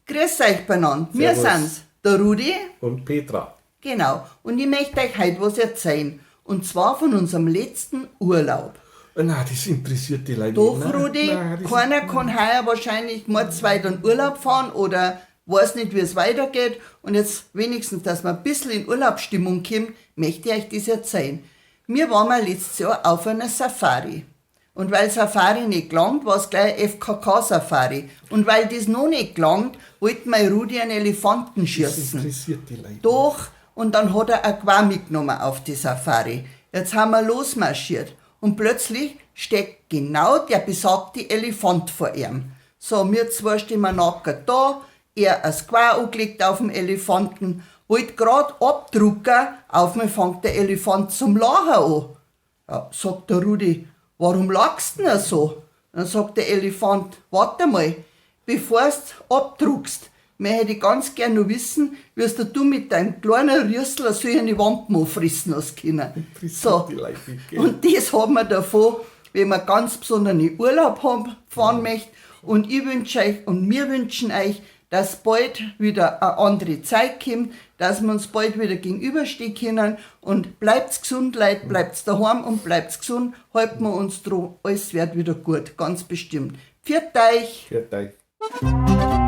Grüß euch beinand. Mir Servus. sind's, der Rudi. Und Petra. Genau. Und ich möchte euch heute was erzählen. Und zwar von unserem letzten Urlaub. Na, das interessiert die Leute Doch, nicht. Nein, Rudi, nein, das keiner kann heuer wahrscheinlich mordsweit in Urlaub fahren oder weiß nicht, wie es weitergeht. Und jetzt wenigstens, dass man ein bisschen in Urlaubsstimmung kommt, möchte ich euch das erzählen. Wir waren mal letztes Jahr auf einer Safari. Und weil Safari nicht gelangt, war es gleich FKK-Safari. Und weil das noch nicht gelangt, wollte mein Rudi einen Elefanten Das schießen. interessiert die Leute. Doch, und dann hat er ein Gewehr mitgenommen auf die Safari. Jetzt haben wir losmarschiert. Und plötzlich steht genau der besagte Elefant vor ihm. So, wir zwei stehen wir nackert da, er ein Gewehr angelegt auf dem Elefanten, wollte grad abdrucken, auf mich fängt der Elefant zum Lachen an. Ja, sagt der Rudi, warum lachst du denn so? Dann sagt der Elefant, warte mal, bevor du abdruckst, möchte ich ganz gern noch wissen, wie du du mit deinem kleinen Rüssel so eine Wampen anfressen hast können. Interessiert So, die Leute nicht, gell? und das haben wir davon, wenn man ganz besonderen in Urlaub haben, fahren möchte. Und ich wünsche euch und wir wünschen euch, dass bald wieder eine andere Zeit kommt, dass wir uns bald wieder gegenüberstehen können. Und bleibt's gesund, Leute, bleibt's daheim und bleibt's gesund. Halten wir uns dran, alles wird wieder gut, ganz bestimmt. Pfiat euch! Pfiat euch.